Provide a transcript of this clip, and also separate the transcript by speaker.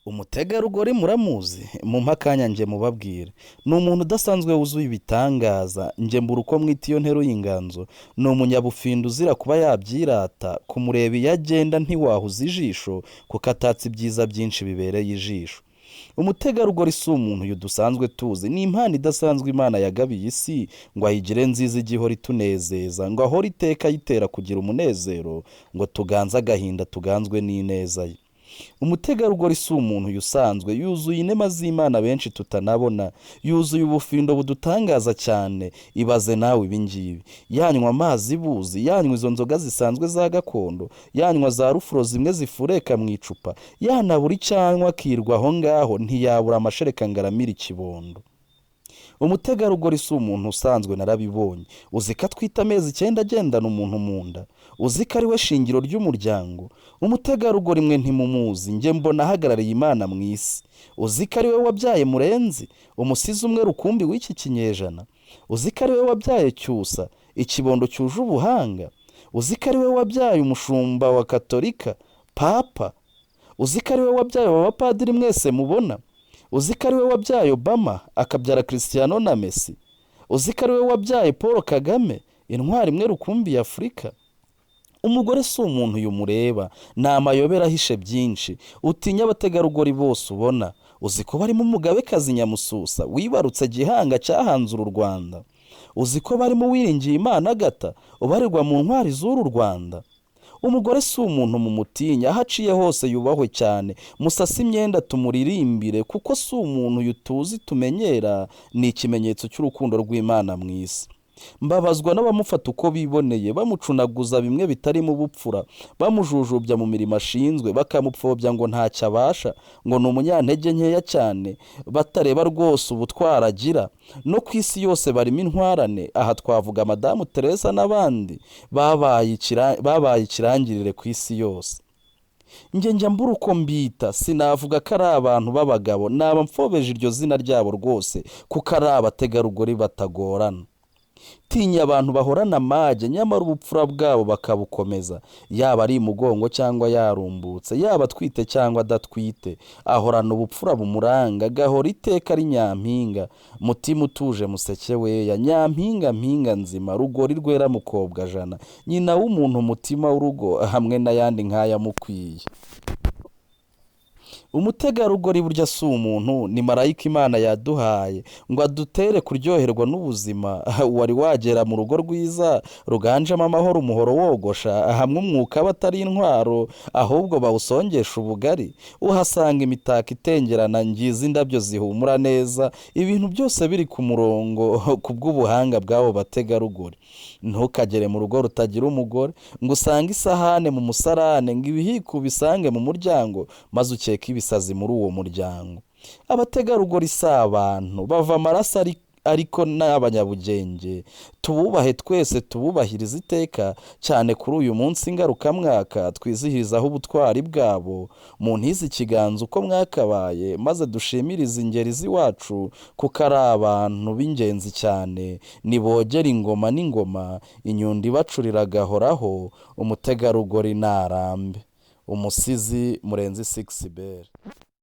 Speaker 1: Umutegarugori muramuzi? Mumpe akanya njye mubabwire. Ni umuntu udasanzwe wuzuye ibitangaza, njye mbura uko mwita iyo nteruye inganzo. Ni umunyabufindo uzira kuba yabyirata, kumureba iyo agenda ntiwahuza ijisho kuko atatse ibyiza byinshi bibereye ijisho. Umutegarugori si umuntu uyu dusanzwe tuzi, ni impano idasanzwe Imana yagabiye isi ngo ayigire nziza ijye ihora itunezeza, ngo ahore iteka ayitera kugira umunezero, ngo tuganze agahinda tuganzwe n'ineza ye. Umutegarugori si umuntu uyu usanzwe, yuzuye inema z'Imana benshi tutanabona, yuzuye ubufindo budutangaza cyane. Ibaze nawe ibi ngibi: yanywa amazi buzi, yanywa izo nzoga zisanzwe za gakondo, yanywa za rufuro zimwe zifureka mu icupa, yanabura icyo anywa akirwa aho ngaho, ntiyabura amashereka ngo aramire ikibondo. Umutegarugori si umuntu usanzwe, narabibonye. Uzi ko atwite amezi 9 agendana umuntu mu nda? Uzi ko ari we shingiro ry'umuryango? Umutegarugori mwe ntimumuzi, njye mbona ahagarariye Imana mu isi. Uzi ko ari we wabyaye Murenzi, umusizi umwe rukumbi w'iki kinyejana? Uzi ko ari we wabyaye Cyusa, ikibondo cyuje ubuhanga? Uzi ko ari we wabyaye umushumba wa Katolika, Papa? Uzi ko ari we wabyaye aba bapadiri mwese mubona? Uzi ko ari we wabyaye Obama, akabyara Cristiano na Messi? Uzi ko ari we wabyaye Paul Kagame, intwari imwe rukumbi ya Afurika? Umugore si umuntu uyu mureba, ni amayobera ahishe byinshi. Utinya abategarugori bose ubona. Uzi ko barimo umugabekazi Nyamususa wibarutse Gihanga cyahanze uru Rwanda? Uzi ko barimo uwiringiye Imana Agatha ubarirwa mu ntwari z'uru Rwanda? Umugore si umuntu mumutinya, aho aciye hose yubahwe cyane. Musase imyenda tumuririmbire, kuko si umuntu uyu tuzi tumenyera, ni ikimenyetso cy'urukundo rw'Imana mu isi. Mbabazwa n'abamufata uko biboneye, bamucunaguza bimwe bitarimo ubupfura, bamujujubya mu mirimo ashinzwe, bakamupfobya ngo ntacyo abasha, ngo ni umunyantege nkeya cyane, batareba rwose ubutwari agira. No ku isi yose barimo intwarane, aha twavuga Madamu Teresa n'abandi babaye ikirangirire ku isi yose. Njye njya mbura uko mbita, sinavuga ko ari abantu b'abagabo, naba mfobeje iryo zina ryabo rwose, kuko ari abategarugori batagorana. Tinya abantu bahorana amage, nyamara ubupfura bwabo bakabukomeza, yaba ari imugongo cyangwa yarumbutse, yaba atwite cyangwa adatwite, ahorana ubupfura bumuranga, agahora iteka ari nyampinga. Mutima utuje museke weya, nyampinga mpinga nzima, rugori rwera mukobwa jana, nyina w'umuntu umutima w'urugo, hamwe n'ayandi nk'aya mukwiye. Umutegarugori burya si umuntu, ni marayika Imana yaduhaye ngo adutere kuryoherwa n'ubuzima. Wari wagera mu rugo rwiza ruganjemo amahoro, umuhoro wogosha, hamwe umwuka aba atari intwaro ahubwo bawusongesha ubugari, uhasanga imitako itengerana, ngizi indabyo zihumura neza, ibintu byose biri ku murongo kubw'ubuhanga bw'abo bategarugori. Ntukagere mu rugo rutagira umugore ngo usange isahane mu musarane, ngo ibihiko ubisange mu muryango, maze ukeke ibisazi muri uwo muryango. Abategarugori si abantu bava amaraso ariko ni abanyabugenge. Tububahe twese, tububahirize iteka, cyane kuri uyu munsi ngarukamwaka twizihirizaho ubutwari bwabo. Muntize ikiganza uko mwakabaye, maze dushimirize ingeri z'iwacu, kuko ari abantu b'ingenzi cyane. Nibogere ingoma n'ingoma, inyundo ibacurira agahoraho, umutegarugori narambe. Umusizi Murenzi Sixbert.